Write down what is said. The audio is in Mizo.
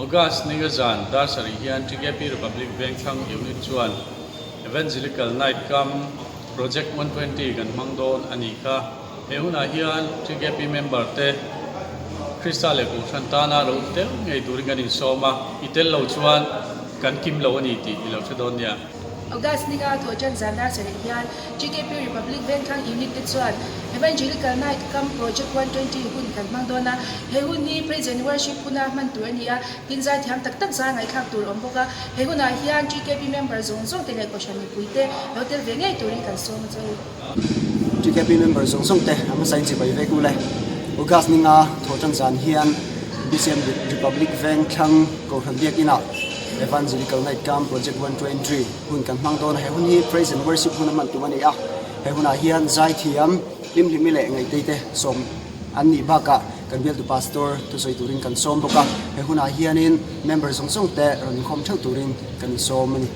August ni nga zan dar sarih hian TKP Republic Vengthlang Unit chuan Evangelical Night Camp Project 120 kan hmang dawn a nih kha. He hunah hian TKP member te Krista leh Kohhran tana lo tel ngei turin kan insawm a, i tel lo chuan kan kim lo a ni tih i lo hre dawn nia. August ni nga thawh ṭan zan dar sarih hian TKP Republic Vengthlang Unit te chuan Evangelical Night Camp Project 120 hun kan hmang dawn a. He hun hi Praise and Worship huna hman tur a ni a, tin zai thiam tak tak zai ngaihthlak tur a awm bawk a. He hunah hian TKP member zawng zawng te leh Kohhran mipui te lo tel ve ngei turin kan sawm a chu. TKP member zawng zawng te a hmasa in chibai vek u le. August ni nga thawh ṭan zan hian BCM Republic Vengthlang Kohhran Biakinah Evangelical Night Camp Project 123 hun kan hmang dawn a, he hun hi Praise and Worship hun a hman tum a ni a, he hunah hian zaithiam hlimhlimi leh ngaihtei te sawm an nih bakah kan bialtu Pastor thusawi turin kan sawm bawk a, he hunah hianin member zawng zawng te rawn inkhawm theuh turin kan insawm a ni.